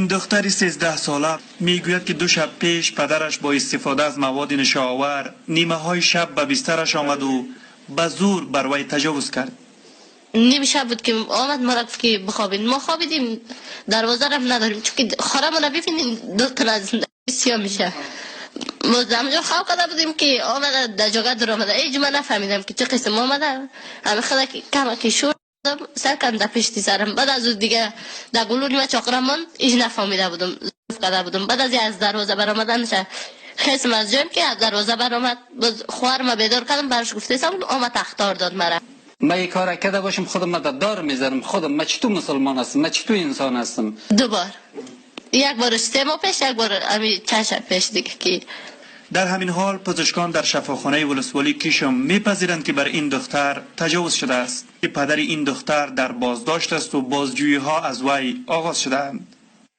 Ин духтари 13 сола мегӯяд, ки 2 шаб пеш падараш бо истифода аз маводи нишоовар нимаҳои шаб ба бистараш омаду ба зӯр бар вай таҷовуз кард. Ним шаб буд, ки омад, мора гуфт, ки бихобед. Мо хобидим, дарвоза рам надорем, чунки хонамона бибинем, ду тана сиёҳ меша. Мо ҳамҷо хоб карда будем, ки омада, дар ҷога дар омада. Ҳеҷ ман нафаҳмидам, ки чӣ қисм омада. Ҳами хела кама ки шур сар кардам дар пешти сарам. Баъд аз ӯ дига дар гулуни ма чоқра монд. Ҳеҷ нафаҳмида будум, карда будум. Баъд аз дарвоза баромаданша хесм аз ҷоем, ки аз дарвоза баромад. Боз хоҳарма бедор кардам, бараш гуфтесам, омад, тахтор дод мара. Ман ин кора карда бошам, худам дар дор мезанам худам. Ман читу мусулмон ҳастам? Ман читу инсон ҳастам? Ду бор, як бор 3 моҳ пеш, як бор ами чанд шаб пеш дига ки. Дар ҳамин ҳол пизишкон дар шафохонаи вулусволии Кишм мепазиранд, ки бар ин духтар таҷовуз шудааст. Падари ин духтар дар боздошт асту бозҷӯиҳо аз вай оғоз шудаанд.